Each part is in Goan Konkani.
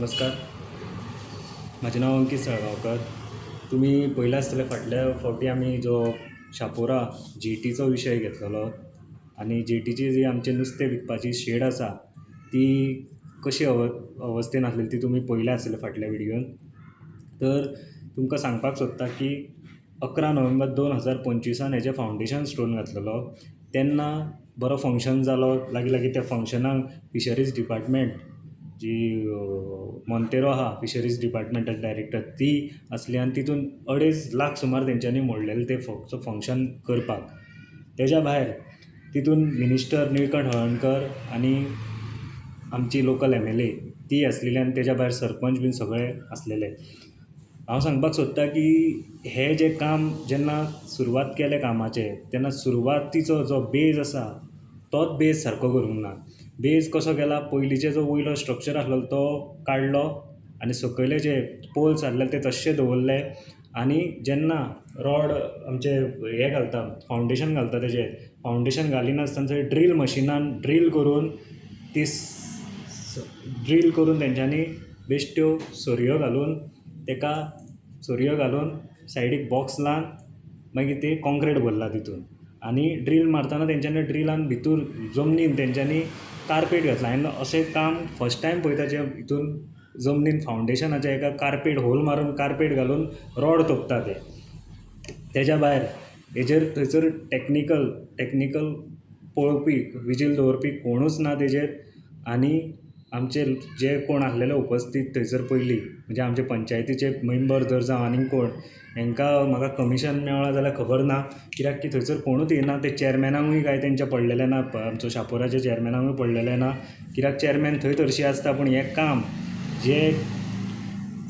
नमस्कार, म्हाजें नांव अंकीत साळगांवकर. तुमी पळयलां आसतलें, फाटल्या फावटी आमी जो शापोरा जेटीचो विशय घेतलेलो आनी जेटीची जी आमची नुस्तें विकपाची शेड आसा ती कशी अवस्थेन आसलेली ती तुमी पळयल्या आसतली फाटल्या विडयोन. तर तुमकां सांगपाक सोदता की 11 नोव्हेंबर 2025an हेजें फावंडेशन स्टोन घातलेलो तेन्ना बरो फंक्शन जालो. लागीं लागीं त्या फंक्शनाक फिशरीज डिपार्टमेंट जी मोंतेरो आहा, फिशरीज डिपार्टमेंटाची डायरेक्टर, ती आसली आनी तितून 2.5 लाख सुमार तेंच्यांनी मोडलेले ते फक्त फंक्शन करपाक. तेज्या भायर तितून मिनिस्टर निळकंठ हळर्णकर आनी आमची लोकल एमएलए ती आसलेली आनी तेज्या भायर सरपंच बीन सगळे आसलेले. हांव सांगपाक सोदतां की हें जें काम जेन्ना सुरवात केलें कामाचें तेन्ना सुरवातीचो जो बेज आसा तोच बेज सारको करूंक ना. बेज कसो केला, पयलींचो जो वयलो स्ट्रक्चर आसलेलो तो काडलो आनी सकयले जे पोल्स आसलेले ते तश्शे दवरले आनी जेन्ना रोड आमचे हे घालता, फावंडेशन घालता तेजें फावंडेशन घालिनासतना थंय ड्रील मशिनान ड्रील करून ती ड्रील करून तेंच्यांनी बेश्ट्यो सरयो घालून, तेका सरयो घालून सायडीक बॉक्स लावन मागीर ते कॉनक्रीट भरला तितून. आनी ड्रील मारतना तेंच्यांनी ड्रिलान भितूर जमनीन तेंच्यांनी कार्पेट घातलां. हांवें अशें काम फर्स्ट टायम पळयता जें हितून जमनीन फावंडेशनाच्या हेका कार्पेट होल मारून कार्पेट घालून रोड तोपता ते. तेज्या भायर हेजेर थंयसर टॅक्निकल पळोवपी, विजील दवरपी कोणूच ना तेजेर. आनी आमचे जे कोण आसलेले उपस्थीत थंयसर पयलीं, म्हणजे आमचे पंचायतीचे मेंबर जर जावं आनीक कोण, हेंकां म्हाका कमिशन मेळ्ळां जाल्यार खबर ना, कित्याक की थंयसर कोणूच येना. ते चॅरमॅनाकूय कांय तेंच्या पडलेलें ना, आमच्या शापोराच्या चॅरमॅनाकूय पडलेलें ना, कित्याक चॅरमॅन थंय हरशीं आसता, पूण हें काम जें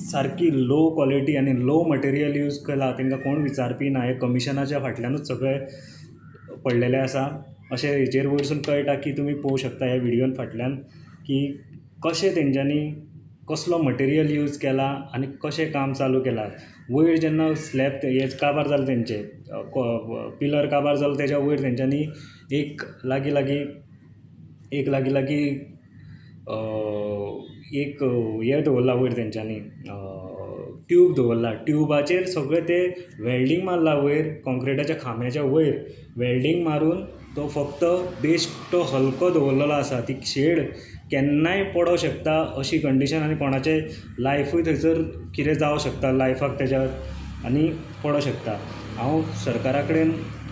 सारकी लो कॉलिटी आनी लो मटेरियल यूज केलां तेंकां कोण विचारपी ना. हे कमिशनाच्या फाटल्यानूच सगळे पडलेले आसा अशें हेजेर वयरसून कळटा की तुमी पळोवंक शकता ह्या विडियोन फाटल्यान की कशें तेंच्यांनी कसलो मटेरियल यूज केला आनी कशें काम चालू केलां. वयर जेन्ना स्लॅब हें काबार जालें तेंचें, पिलर काबार जालो, तेज्या वयर तेंच्यांनी एक लागीं लागीं एक लागीं लागीं एक हें दवरलां वयर तेंच्यांनी, ट्यूब दवरला. ट्युबाचेर सगळें तें वेल्डींग मारला वयर कॉनक्रिटाच्या खांब्याच्या वयर वेल्डींग मारून तो फक्त बेश्टो हलको दवरलेलो आसा. ती शेड केन्नाय पडोंक शकता अशी कंडीशन आनी कोणाचें लायफूय थंयसर कितें जावंक शकता लायफाक तेज्या आनी पडोंक शकता. हांव सरकारा कडेन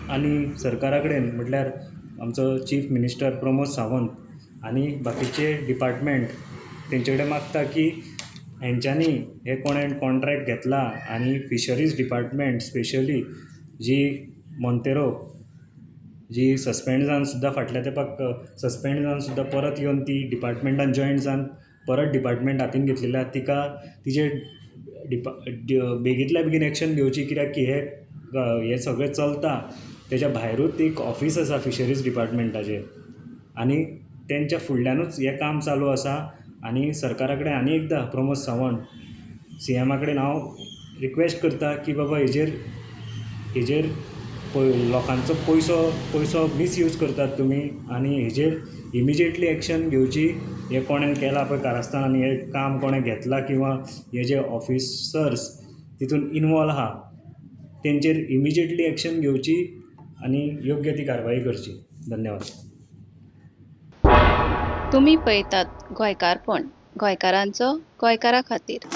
आनी सरकारा कडेन म्हटल्यार आमचो चीफ मिनिस्टर प्रमोद सावंत आनी बाकीचे डिपार्टमेंट तेंचे कडेन मागता की हेंच्यांनी हे कोणें कॉनट्रेक्ट घेतलां आनी फिशरीज डिपार्टमेंट स्पेशली जी मोंतेरो जी सस्पेंड जावन सुद्दां फाटल्या तेंपाक सस्पेंड जावन सुद्दां परत येवन ती डिपार्टमेंटान जॉयन जावन परत डिपार्टमेंट हातीन घेतलेलें आसा तिका तिजेर बेगींतल्या बेगीन एक्शन घेवची, कित्याक की हे हें सगळें चलता तेज्या भायरूच एक ऑफिस आसा फिशरीज डिपार्टमेंटाचें आनी तेंच्या फुडल्यानूच हें काम चालू आसा. आनी सरकारा कडेन आनी एकदां प्रमोद सावंत सीएमा कडेन हांव रिक्वेस्ट करता की बाबा हेजेर हेजेर लोकांचो पयसो मिसयूज करतात तुमी आनी हेजेर इमिजिएटली एक्शन घेवची. हें कोणेन केलां पळय कारस्थान आनी हें काम कोणें घेतलां किंवां हे जे ऑफिसर्स तितून इनवॉल्व आहा तेंचेर इमिजिएटली एक्शन घेवची आनी योग्य ती कारवाही करची. धन्यवाद. तुमी पळयतात गोंयकारपण, गोंयकारांचो गोंयकारा खातीर.